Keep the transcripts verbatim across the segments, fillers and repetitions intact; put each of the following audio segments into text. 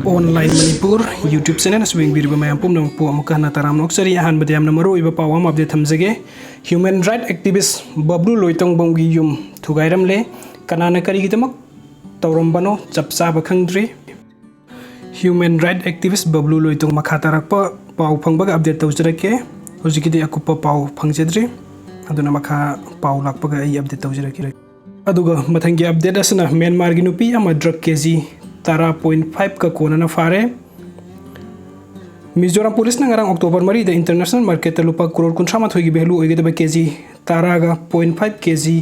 Online Manipur YouTube channel ꯑꯁꯤꯕꯨ ꯌꯦꯡꯕꯤꯔꯤꯕ ꯃꯌꯥꯝ ꯄꯨꯝꯅꯃꯛꯄꯨ ꯑꯃꯨꯛꯀ ꯍꯟꯅ ꯇꯔꯥꯝꯅ ꯑꯣꯛꯆꯔꯤ꯫ ꯑꯍꯥꯟꯕꯗ ꯌꯥꯝꯅ ꯃꯔꯨ ꯑꯣꯏꯕ ꯄꯥꯎ ꯑꯃ update ꯊꯝꯖꯒꯦ꯫ Human right activist ꯕꯕ꯭ꯂꯨ ꯂꯣꯏꯇꯣꯡꯕꯝꯒꯤ ꯌꯨꯝ ꯊꯨꯒꯥꯏꯔꯝꯂꯦ꯫ ꯀꯅꯥꯅ ꯀꯔꯤꯒꯤꯗꯃꯛ ꯇꯧꯔꯝꯕꯅꯣ ꯆꯞ ꯆꯥꯕ ꯈꯪꯗ꯭ꯔꯤ꯫ Human right activist ꯕꯕ꯭ꯂꯨ ꯂꯣꯏꯇꯣꯡ ꯃꯈꯥ ꯇꯥꯔꯛꯄ ꯄꯥꯎ ꯐꯪꯕꯒ update ꯇꯧꯖꯔꯛꯀꯦ꯫ ꯍꯧꯖꯤꯛꯀꯤꯗꯤ ꯑꯀꯨꯞꯄ ꯄꯥꯎ ꯐꯪꯖꯗ꯭ꯔꯤ, ꯑꯗꯨꯅ ꯃꯈꯥ ꯄꯥꯎ ꯂꯥꯛꯄꯒ ꯑꯩ update ꯇꯧꯖꯔꯛꯀꯦ꯫ ꯑꯗꯨꯒ ꯃꯊꯪꯒꯤ update ꯑꯁꯤꯅ ꯃ꯭ꯌꯥꯟꯃꯥꯔꯒꯤ ꯅꯨꯄꯤ ꯑꯃ drug ꯀꯦ ꯖꯤ ꯇꯔꯥ point five ꯀ ꯀꯣꯟꯅꯅ ꯐꯥꯔꯦ꯫ ꯃꯤꯖꯣꯔꯥꯝ ꯄꯨꯂꯤꯁꯅ ꯉꯔꯥꯡ October ꯃꯔꯤꯗ international marketꯇ ꯂꯨꯄꯥ ꯀ꯭ꯔꯣꯔ ꯀꯨꯟꯊ꯭ꯔꯥ ꯃꯥꯊꯣꯏꯒꯤ value ꯑꯣꯏꯒꯗꯕ ꯀꯦ ꯖꯤ ꯇꯔꯥꯒ point five ꯀꯦ ꯖꯤ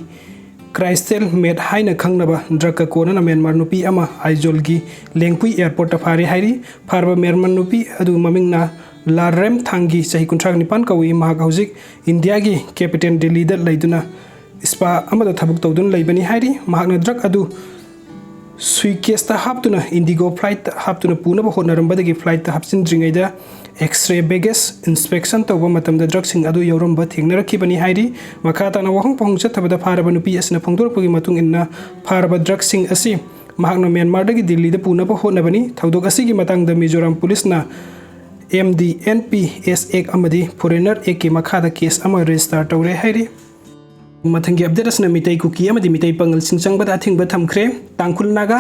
crystal meth ꯍꯥꯏꯅ ꯈꯪꯅꯕ drugꯀ ꯀꯣꯟꯅꯅ ꯃ꯭ꯌꯥꯟꯃꯥꯔ ꯅꯨꯄꯤ ꯑꯃ ꯑꯥꯏꯖꯣꯜꯒꯤ ꯂꯦꯡꯄꯨꯏ airportꯇ ꯐꯥꯔꯦ ꯍꯥꯏꯔꯤ꯫ ꯐꯥꯔꯕ ꯃ꯭ꯌꯥꯟꯃꯥꯔ ꯅꯨꯄꯤ ꯑꯗꯨ ꯃꯃꯤꯡꯅ ꯂꯥꯔꯦꯝ ꯊꯥꯡꯒꯤ, ꯆꯍꯤ ꯀꯨꯟꯊ꯭ꯔꯥ ꯅꯤꯄꯥꯟ ꯀꯧꯏ꯫ ꯃꯍꯥꯛ ꯍꯧꯖꯤꯛ ꯏꯟꯗꯤꯌꯥꯒꯤ capital ꯗꯤꯜꯂꯤꯗ ꯂꯩꯗꯨꯅ spa ꯑꯃꯗ ꯊꯕꯛ ꯇꯧꯗꯨꯅ ꯂꯩꯕꯅꯤ ꯍꯥꯏꯔꯤ꯫ ꯃꯍꯥꯛꯅ drug ꯑꯗꯨ suitcaseꯇ ꯍꯥꯞꯇꯨꯅ Indigo flightꯇ ꯍꯥꯞꯇꯨꯅ ꯄꯨꯅꯕ ꯍꯣꯠꯅꯔꯝꯕꯗꯒꯤ flightꯇ ꯍꯥꯞꯆꯤꯟꯗ꯭ꯔꯤꯉꯩꯗ X-ray baggage inspection ꯇꯧꯕ ꯃꯇꯝꯗ drugꯁꯤꯡ ꯑꯗꯨ ꯌꯥꯎꯔꯝꯕ ꯊꯦꯡꯅꯔꯛꯈꯤꯕꯅꯤ ꯍꯥꯏꯔꯤ꯫ ꯃꯈꯥ ꯇꯥꯅ ꯋꯥꯍꯪ ꯄꯥꯎꯍꯪ ꯆꯠꯊꯕꯗ ꯐꯥꯔꯕ ꯅꯨꯄꯤ ꯑꯁꯤꯅ ꯐꯣꯡꯗꯣꯔꯛꯄꯒꯤ ꯃꯇꯨꯡ ꯏꯟꯅ ꯐꯥꯔꯕ drugꯁꯤꯡ ꯑꯁꯤ ꯃꯍꯥꯛꯅ ꯃ꯭ꯌꯥꯟꯃꯥꯔꯗꯒꯤ ꯗꯤꯜꯂꯤꯗ ꯄꯨꯅꯕ ꯍꯣꯠꯅꯕꯅꯤ꯫ ꯊꯧꯗꯣꯛ ꯑꯁꯤꯒꯤ ꯃꯇꯥꯡꯗ ꯃꯤꯖꯣꯔꯥꯝ ꯄꯨꯂꯤꯁꯅ M D N P S Act ꯑꯃꯗꯤ Foreigner Actꯀꯤ ꯃꯈꯥꯗ case ꯑꯃ register ꯇꯧꯔꯦ ꯍꯥꯏꯔꯤ꯫ ꯃꯊꯪꯒꯤ update ꯑꯁꯤꯅ ꯃꯤꯇꯩ ꯀꯨꯀꯤ ꯑꯃꯗꯤ ꯃꯤꯇꯩ ꯄꯥꯉꯜꯁꯤꯡ ꯆꯪꯕꯗ ꯑꯊꯤꯡꯕ ꯊꯝꯈ꯭ꯔꯦ꯫ ꯇꯥꯡꯈꯨꯜ ꯅꯥꯒꯥ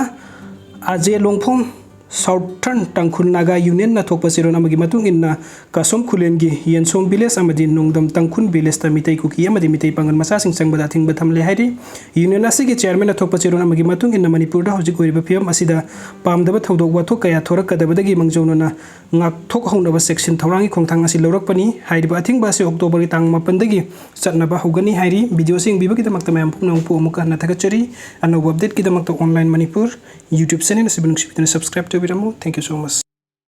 ꯑꯖꯦ ꯂꯣꯡꯐꯣꯡ Southern ꯇꯥꯡꯈꯨꯜ ꯅꯥꯒꯥ Unionꯅ ꯊꯣꯛꯄ ꯆꯦꯔꯣꯜ ꯑꯃꯒꯤ ꯃꯇꯨꯡ ꯏꯟꯅ ꯀꯥꯁꯣꯝ ꯈꯨꯂꯦꯟꯒꯤ ꯌꯦꯟꯁꯣꯝ village ꯑꯃꯗꯤ ꯅꯣꯡꯗꯝ ꯇꯥꯡꯈꯨꯜ villageꯇ ꯃꯤꯇꯩ ꯀꯨꯀꯤ ꯑꯃꯗꯤ ꯃꯤꯇꯩ ꯄꯥꯉꯜ ꯃꯆꯥꯁꯤꯡ ꯆꯪꯕꯗ ꯑꯊꯤꯡꯕ ꯊꯝꯂꯦ ꯍꯥꯏꯔꯤ꯫ Union ꯑꯁꯤꯒꯤ chairmanꯅ ꯊꯣꯛꯄ ꯆꯦꯔꯣꯜ ꯑꯃꯒꯤ ꯃꯇꯨꯡ ꯏꯟꯅ ꯃꯅꯤꯄꯨꯔꯗ ꯍꯧꯖꯤꯛ ꯑꯣꯏꯔꯤꯕ ꯐꯤꯕꯝ ꯑꯁꯤꯗ ꯄꯥꯝꯗꯕ ꯊꯧꯗꯣꯛ ꯋꯥꯊꯣꯛ ꯀꯌꯥ ꯊꯣꯔꯛꯀꯗꯕꯗꯒꯤ ꯃꯥꯡꯖꯧꯅꯅ ꯉꯥꯛꯊꯣꯛꯍꯧꯅꯕ ꯆꯦꯛꯁꯤꯟ ꯊꯧꯔꯥꯡꯒꯤ ꯈꯣꯡꯊꯥꯡ ꯑꯁꯤ ꯂꯧꯔꯛꯄꯅꯤ꯫ ꯍꯥꯏꯔꯤꯕ ꯑꯊꯤꯡꯕ ꯑꯁꯤ Octoberꯒꯤ ꯇꯥꯡ ꯃꯥꯄꯟꯗꯒꯤ ꯆꯠꯅꯕ ꯍꯧꯒꯅꯤ ꯍꯥꯏꯔꯤ꯫ Videoꯁꯤ ꯌꯦꯡꯕꯤꯕꯒꯤꯗꯃꯛꯇ ꯃꯌꯥꯝ ꯄꯨꯝꯅꯃꯛꯄꯨ ꯑꯃꯨꯛꯀ ꯍꯟꯅ ꯊꯥꯒꯠꯆꯔꯤ꯫ ꯑꯅꯧꯕ updateꯀꯤꯗꯃꯛꯇ Online Manipur YouTube channel ꯑꯁꯤꯕꯨ ꯅꯨꯡꯁꯤꯕꯤꯗꯨꯅ subscribe ꯇꯧꯕꯤꯔꯝꯃꯨ꯫ Thank you so much꯫